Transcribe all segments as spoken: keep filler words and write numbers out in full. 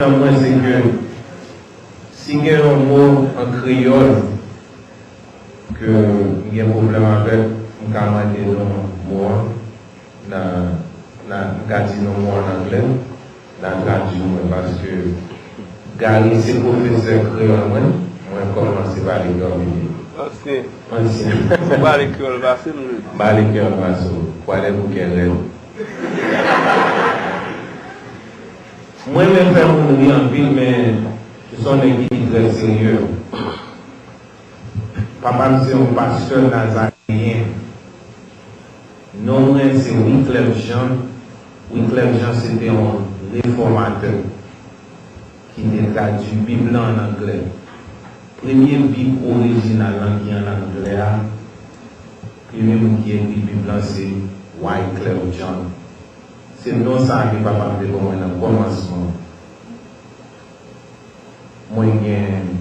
Nan mwen, se ke si gen yon mo an kreyòl ke m gen pwoblèm avèk, m ka mande nou mo an, nan, nan, m ka di nou mo an anglè, nan tradui mwen, paske Gary se pwofesè kreyòl mwen, mwen kòmanse pale kreyòl. Ansyen. Ansyen. Ou pale kreyòl pase nou menm. M pale kreyòl pase w. Kwadèboukè rèd. Mwen renmen fè moun ri anpil, men se yon nèg ki trè serye. Papa m se yon pastè nazareyen. Non mwen se Wyclef Jean. Wyclef Jean se te yon refòmatè ki te tradui Bib lan ann anglè. Premye Bib orijinal lan ki ann anglè a, premye moun ki ekri Bib lan se Wyclef Jean. Se non sa a ke papa m te ban mwen nan kòmansman. Mwen gen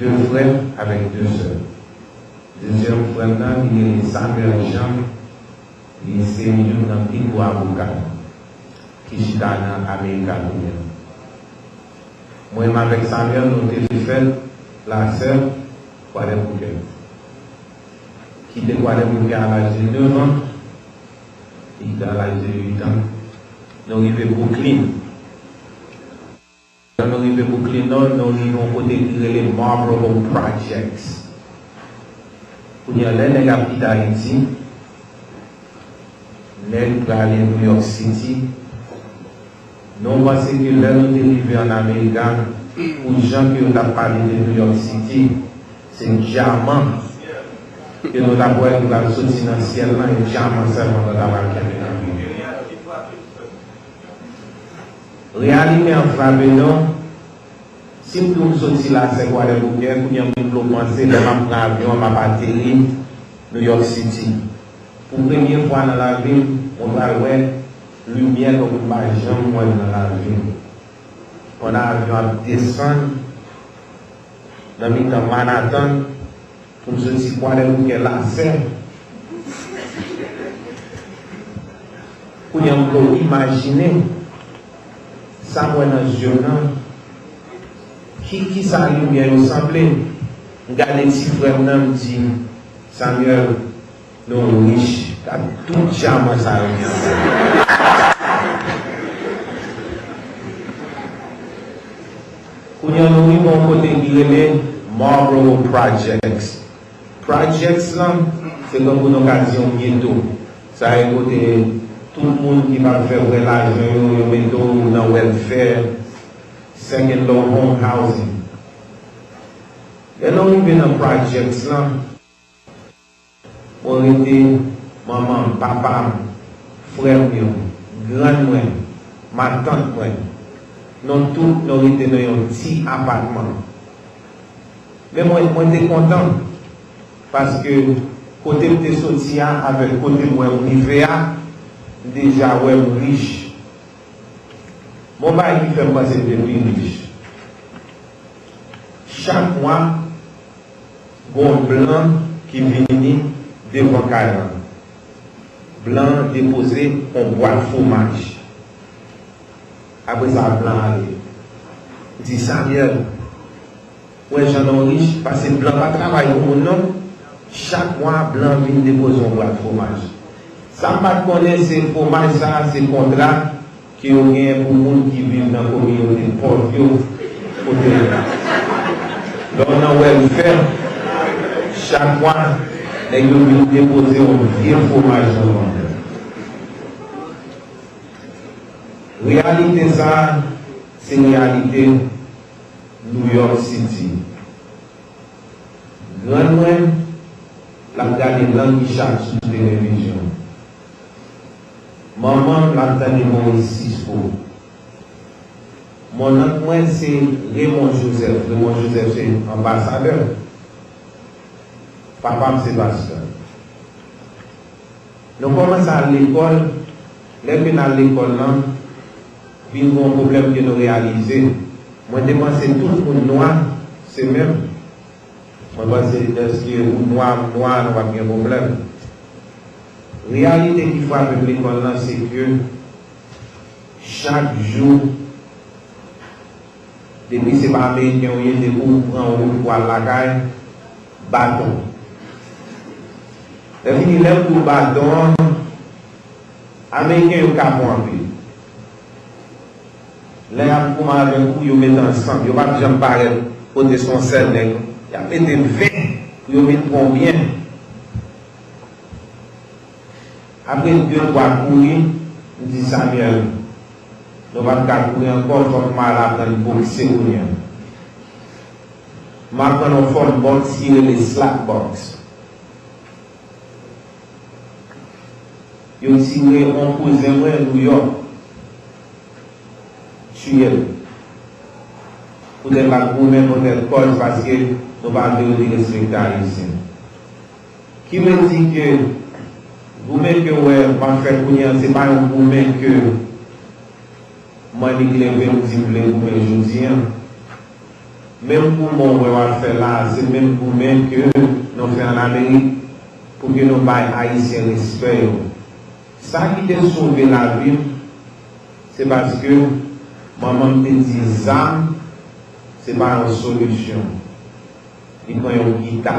de frè avèk de sè. Dezyèm frè m nan, li rele Samuel Jean, li se youn nan pi gwo avoka ki chita nan Amerika kounye a. Mwen menm avèk Samuel, nou te fèt Lasè, Kwadèboukè. Kite Kwadèboukè a laj de nèf an, li kite a laj de uit an. Nou rive Brooklyn. Lè nou rive Brooklyn nan, nou rive yon kote ki rele Marlboro Projects. Kounye a, lè nèg ap kite Ayiti, nèg prale New York City. Nou panse ke lè nou te rive ann Amerika, pou jan ke yo t ap pale de New York City, se dyaman ke nou t ap wè ki pral soti nan syèl lan, e dyaman sèlman nou ta pral kenbe nan men. Reyalite an frape nou. Si m di w m soti Lasè Kwadèboukè, kounye a m vin dlo panse lè m ap pran avyon an, m ap ateri New York City. Pou premye fwa nan lavi m, mwen pral wè limyè tankou m pa janm wè l nan lavi m. Pandan avyon ap desann nan mitan Manhattan, pou m soti Kwadèboukè Lasè. Kounye a m vle w imajine sa m wè nan zye w nan. Ki, kisa limyè yo sanble? M gade ti frè m nan, m di, Samuel, nou rich. Gad tout dyaman sa yo gen. Kounye a nou rive yon kote ki rele Marlboro Projects. Projects lan, se tankou nou ka di yon geto. Sa e kote tout moun ki pa fè vrè lajan yo, yo mete w nan welfare, second low home housing. Lè nou rive nan projects lan, mwen rete manman m, papa m, frè m yo, grann mwen, matant mwen. Nou tout, nou rete nan yon ti apatman. Men mwen, mwen te kontan, paske kote m te soti a avèk kote m wè m rive a, m deja wè m rich. Bon bagay ki fè m panse m te pi rich. Chak mwa, gon blan ki vini devan kay lan. Blan an depoze yon bwat fwomaj. Apre sa, blan ale. M di, Samuel, ou wè jan nou rich, paske blan pa travay pou moun non. Chak mwa, blan vin depoze yon bwat fwomaj. Sa m pa t konnen, se fwomaj sa a, se kontra ke yo genyen pou moun ki viv nan kominote pòv yo, kote lè w nan welfare, chak mwa, nèg yo vin depoze yon vye fwomaj nan vant. Reyalite sa a, se reyalite New York City. Grann mwen, l ap gade Languichac sou televizyon. Manman m, l ap tande Maurice Cisco. Mononk mwen se Raymond Joseph. Raymond Joseph se anbasadè. Papa m se pastè. Nou kòmanse al lekòl. Lè ke n al lekòl lan, vin gen yon pwoblèm ke nou reyalize. Mwen te panse tout moun nwa se menm. Mwen panse dèske ou nwa, m nwa, nou p ap gen pwoblèm. Reyalite ki frape m lekòl lan, se ke chak jou, Depi se pa Ameriken ou ye, depi w pran wout pou al lakay, baton. Lè fini, lè m di w baton an, Ameriken yo kapon anpil. Lè y ap goumen avèk ou, yo mete ansanm. Yo p ap janm parèt kote se yon sèl nèg. Y ap mete ven pou yo vin pran w byen. Apre de twa kouri, m di Samuel, nou p ap ka kouri ankò, fòk m al aprann bokse kounye a. M aprann yon fòm bòks ki rele slap box. Yo tire yon kouzen mwen Nouyòk, tiye l. Poutèt l ap goumen kont kòz paske nou pa vle yo derespekte Ayisyen. Ki vle di ke goumen ke w wè m ap fè kounye a, se pa yon goumen ke m annik leve m di m vle goumen jodi a. Menm goumen w wè w ap fè la a, se menm goumen ke nou fè ann Amerik pou ke nou bay Ayisyen respè yo. Sa ki te sove lavi m, se paske manman m te di zam se pa yon solisyon. Li pran yon gita,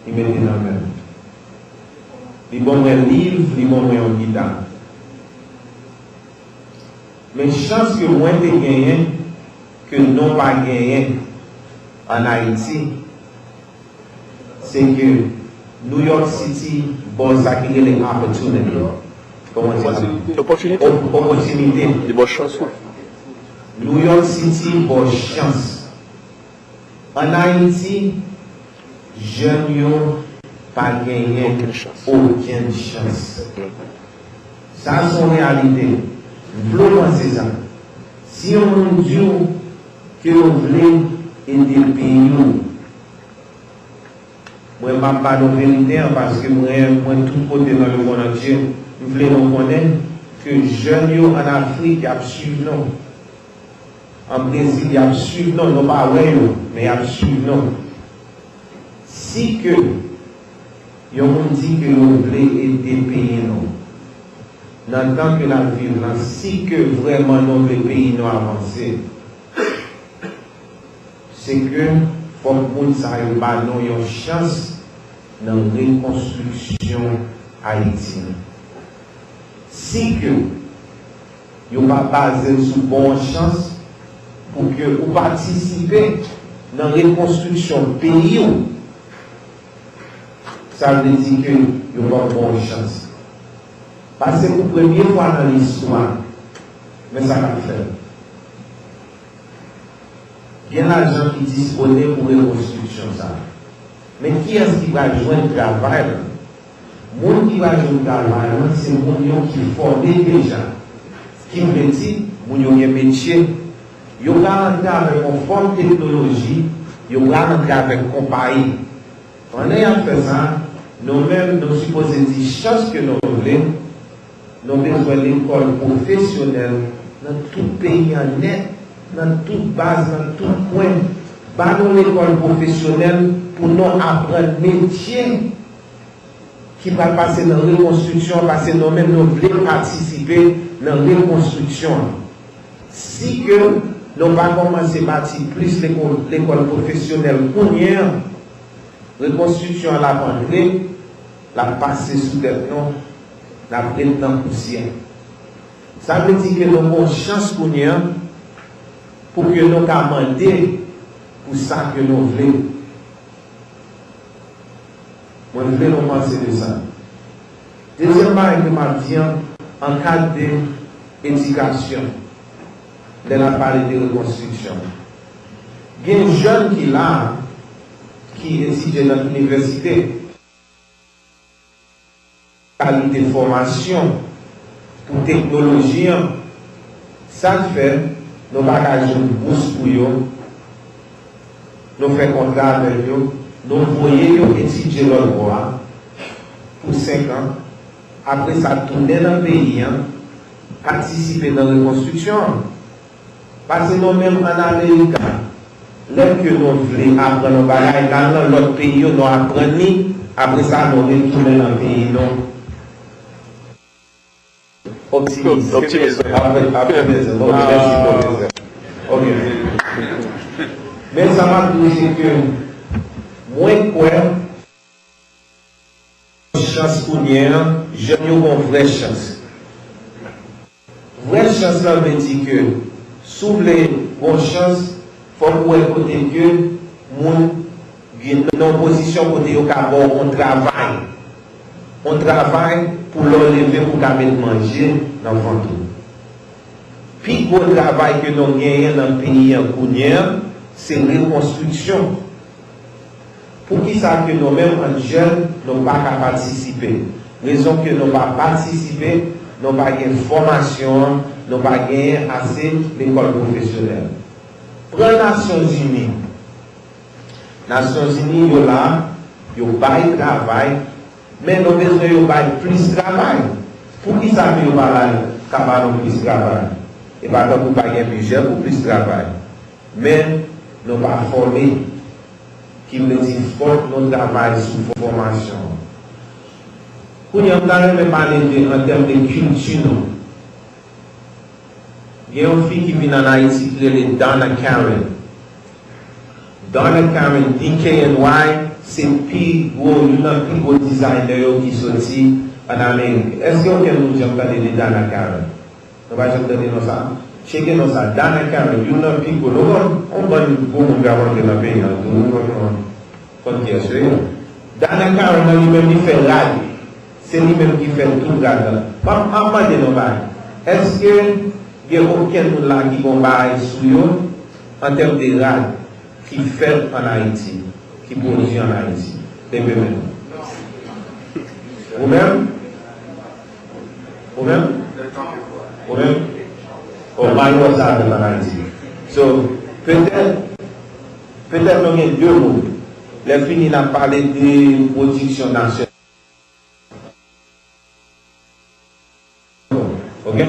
li mete nan men m. Li ban mwen liv, li ban mwen yon gita. Men chans ke mwen te genyen, ke nou pa genyen ann Ayiti, se ke New York City ba w sa ki rele opportunity. Kòman w di sa? Opòtinite. Op- opòtinite. Li ba w chans ou. New York City ba w chans. Ann Ayiti, jèn yo pa genyen okenn chans. Okenn chans. Sa se yon reyalite. M vle w panse sa. Si yon moun di w ke yo vle ede peyi w, mwen m ap ba nou verite an paske mwen, mwen tout kote nan lemonn antye, m vle nou konnen ke jèn yo ann Afrik y ap swiv nou. An Brezil, y ap swiv nou, nou pa wè yo, men y ap swiv nou. Si ke yon moun di ke yo vle ede peyi nou, nan tan ke n ap viv lan, si ke vrèman nou vle peyi nou avanse, se ke fòk moun sa yo ba nou yon chans nan rekonstriksyon Ayiti. Si ke yo pa baze l sou ba w chans pou ke ou patisipe nan rekonstriksyon peyi w, sa vle di ke yo pa ba w chans. Pase pou premye fwa nan listwa, men sa k ap fèt. Gen lajan ki disponib pou rekonstriksyon sa a. Men kiyès ki pral jwenn travay la? Moun ki pral jwenn travay la, se moun yo ki fòme deja. Ki vle di, moun yo gen metye. Yo pral antre avèk yon fòm teknoloji, yo pral antre avèk konpayi. Pandan y ap fè sa, nou menm, nou sipoze di chans ke nou vle, nou bezwen lekòl pwofesyonèl nan tout peyi an nèt, nan tout baz, nan tout kwen. Ba nou lekòl pwofesyonèl pou nou aprann metye ki pral pase nan rekonstriksyon an, paske nou menm nou vle patisipe nan rekonstriksyon an. Si ke nou pa kòmanse bati plis lekòl, lekòl pwofesyonèl kounye a, rekonstriksyon an l ap antre, l ap pase sou tèt nou, n ap ret nan pousyè. Sa vle di ke nou gen yon chans kounye a pou ke nou ka mande pou sa ke nou vle. Mwen vle nou panse de sa. Dezyèm bagay ke m ap di an, an kad de edikasyon, lè n ap pale de rekonstriksyon. Gen jèn ki la, ki etidye nan inivèsite, kalite fòmasyon pou teknoloji an, sa k fè nou pa ka jwenn bous pou yo, nou fè kontra avèk yo, nou voye yo etidye lòt bò a pou senk an, apre sa tounen nan peyi an, patisipe nan rekonstriksyon an. Paske nou menm ann Amerika, lè ke nou vle aprann yon bagay, n al nan lòt peyi yo, nou aprann li, apre sa nou retounen nan peyi nou. Optimis. Optimis. Apre, apre, ok, mèsi, pwofesè. Ok. Men sa m ap di w se ke mwen kwè chans kounye a, jèn yo gen yon vrè chans. Vrè chans lan vle di ke si w vle gen yon chans, fòk ou wè kote ke moun gen nan yon pozisyon kote yo ka ba w yon travay. Yon travay pou lè w leve pou w ka met manje nan vant ou. Pi gwo travay ke nou genyen nan peyi an kounye a, se rekonstriksyon. Poukisa ke nou menm ann jèn, nou pa ka patisipe? Rezon ke nou pa patisipe, nou pa gen fòmasyon an, nou pa genyen ase lekòl pwofesyonèl. Pran Nasyonzini. Nasyonzini yo la, yo bay travay, men nou bezwen yo bay plis travay. Poukisa ke yo pa la ka ba nou plis travay? E pa tankou pa gen bidjè pou plis travay. Men nou pa fòme, ki vle di fòk nou travay sou fòmasyon. Kounye a, m ta renmen pale de, an tèm de kilti nou. Gen yon fi ki vin ann Ayiti ki rele Donna Karan. Donna Karan, D K N Y, se pi gwo, youn nan pi gwo dizayner yo ki soti ann Amerik. Èske okenn moun janm tande de Donna Karan? Nou pa janm tande non sa? Tcheke non sa, Donna Karan, youn nan pi gwo. Nou konn, yon bann gwo moun k ap antre nan peyi a tou, nou konn, konn kiyès yo ye. Donna Karan nan li menm li fè rad. Se li menm ki fè tout rad la. M ap, m ap mande nou bagay. Èske gen okenn moun la ki gon bagay sou yo an tèm de rad ki fèt ann Ayiti, ki pwodui ann Ayiti? Leve men nou. Ou menm? Ou menm? Ou menm? Oh, Mario sa fèt ann Ayiti. So, petèt, petèt nou gen de moun. Lè fini, n ap pale de pwodiksyon nasyonal. Ok?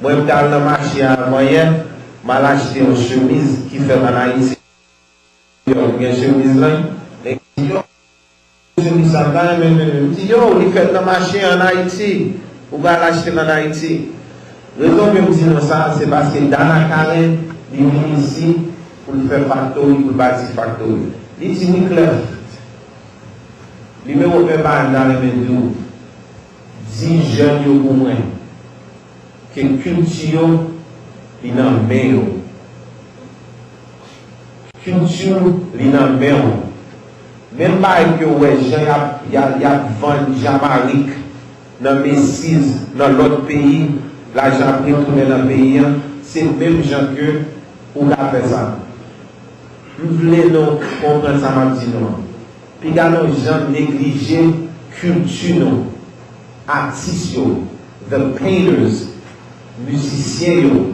Mwen, m t al nan mache a avanyè, m al achte yon chemiz ki fèt ann Ayiti. Yo, m gen chemiz lan, nèg di, yo, chemiz sa, m ta renmen, men, men, m di, yo, li fèt nan mache ann Ayiti. Ou pral achte l ann Ayiti. Rezon ke m di nou sa, se paske Dana Karen, li vin isi pou l fè faktori, pou l bati faktori. Li di, Wiclef, nimewo en bagay m ta renmen di w, di jèn yo pou mwen ke kilti yo, li nan men yo. Kilti w, li nan men w. Menm bagay ke w wè jan y ap, y ap, y ap vann Jamarik nan Macy's, nan lòt peyi, lajan ap retounen nan peyi an, se menm jan ke ou ka fè sa. M vle nou konprann sa m ap di nou an. Piga nou janm neglije kilti nou, atis yo, the painters, mizisyen yo,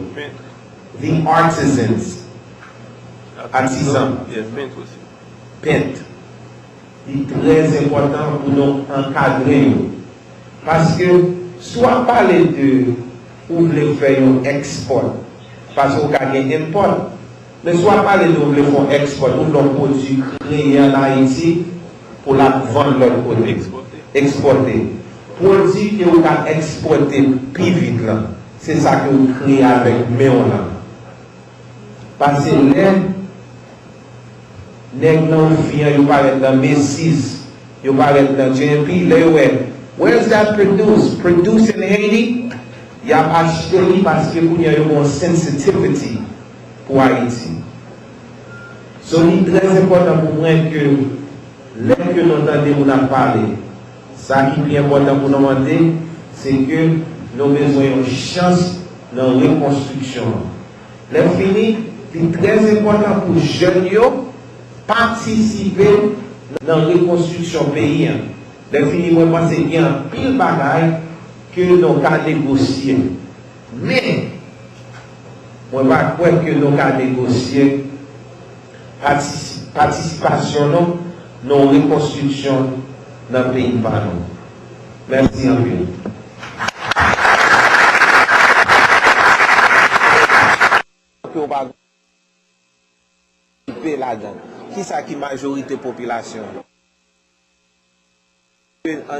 the artisans, atizan, pent. Li trè enpòtan pou nou ankadre yo. Paske si w ap pale de ou vle fè yon export, paske ou ka gen import, men si w ap pale de ou vle fè yon export, ou vle yon pwodui kreye ann Ayiti pou l ap vann lòt kote, ekspòte. Pwodui ke ou ka ekspòte pi vit lan, se sa ke ou kreye avèk men w lan. Paske lè nèg nan ou fi an, yo parèt nan Macy's, yo parèt nan J and P, lè yo wè, "Where's that produce? Produce in Haiti?" Y ap achte li paske kounye a yo gen yon sensitivity pou Ayiti. So, li trè enpòtan pou mwen ke lè ke nou tande moun ap pale, sa ki pi enpòtan pou nou mande, se ke nou bezwen yon chans nan rekonstriksyon an. Lè fini, li trè enpòtan pou jèn yo patisipe nan rekonstriksyon peyi an. Lè fini, mwen panse gen anpil bagay ke nou ka negosye. Men, mwen pa kwè ke nou ka negosye patisi-, patisipasyon nou nan rekonstriksyon nan peyi pa nou. Mèsi anpil. Ke w pa patisipe ladan. Kisa ki majorite popilasyon an?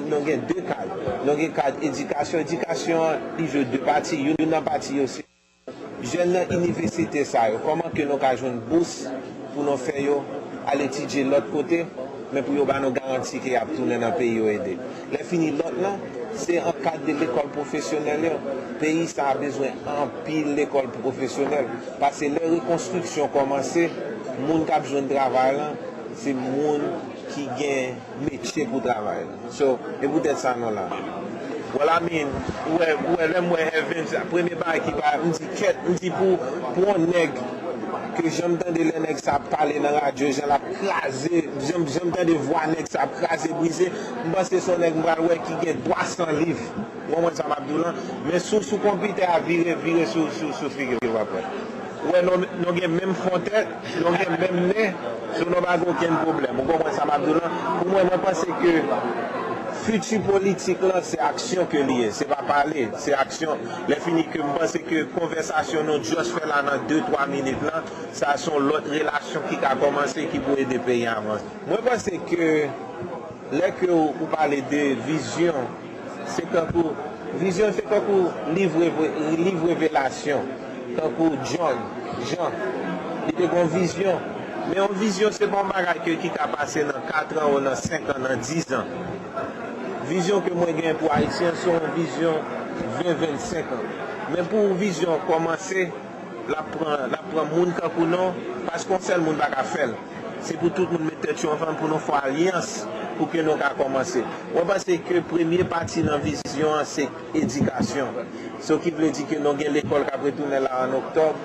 Nou gen de kad. Nou gen kad edikasyon. Edikasyon an, li jwe de pati. Youn nan pati yo se Jèn nan inivèsite sa yo, kòman ke nou ka jwenn bous pou nou fè yo al etidye lòt kote, men pou yo ba nou garanti ke y ap tounen nan peyi yo ede. Lè fini lòt lan, se an kad de lekòl pwofesyonèl yo. Peyi sa a bezwen anpil lekòl pwofesyonèl. Paske lè rekonstriksyon kòmanse, moun k ap jwenn travay lan, se moun ki gen metye pou travay la. So, e poutèt sa nou la. Wala min, ou wè, ou wè, lè m wè Evans, premye bagay ki pa, m di kèt, m di pou, pou yon nèg, ke jan m tande lè nèg sa ap pale nan radyo, jan l ap kraze, jan, jan m tande vwa nèg sa ap kraze, brize, m panse se yon nèg m pral wè ki gen twa san liv. Ou konprann sa m ap di w lan? Men sou, sou konpitè a vire, vire sou, sou, sou figi w ap wè. Ou wè, nou, nou gen menm fon tèt, nou gen menm nen, so nou pa gen okenn pwoblèm. Ou konprann sa m ap di w lan? Pou mwen, mwen panse ke fiti politik lan, se aksyon ke li ye. Se pa pale, se aksyon. Lè fini ke m panse ke konvèsasyon nou just fè la nan de, twa minit lan, sa se yon lòt relasyon ki ka kòmanse, ki pou ede peyi a avanse. Mwen panse ke lè ke ou, ou pale de vizyon, se tankou, vizyon se tankou liv, reve- liv revelasyon, tankou John, Jan, li te gen yon vizyon. Men yon vizyon se pa yon bagay ke, ki ka pase nan kat an ou nan senk an, nan diz an. Vizyon ke mwen gen pou Ayiti an, se yon vizyon ven, vennsenk an. Men pou vizyon kòmanse, l ap pran, l ap pran moun tankou nou, paske yon sèl moun pa ka fè l. Se pou tout moun met tèt yo ansanm pou nou fè alyans pou ke nou ka kòmanse. Mwen panse ke premye pati nan vizyon an se edikasyon. So ki vle di ke nou gen lekòl k ap retounen la an oktòb.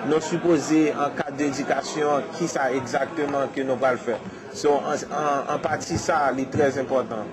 Nou sipoze an kad de edikasyon an, kisa egzakteman ke nou pral fè. So an, an, an pati sa a, li trè enpòtan.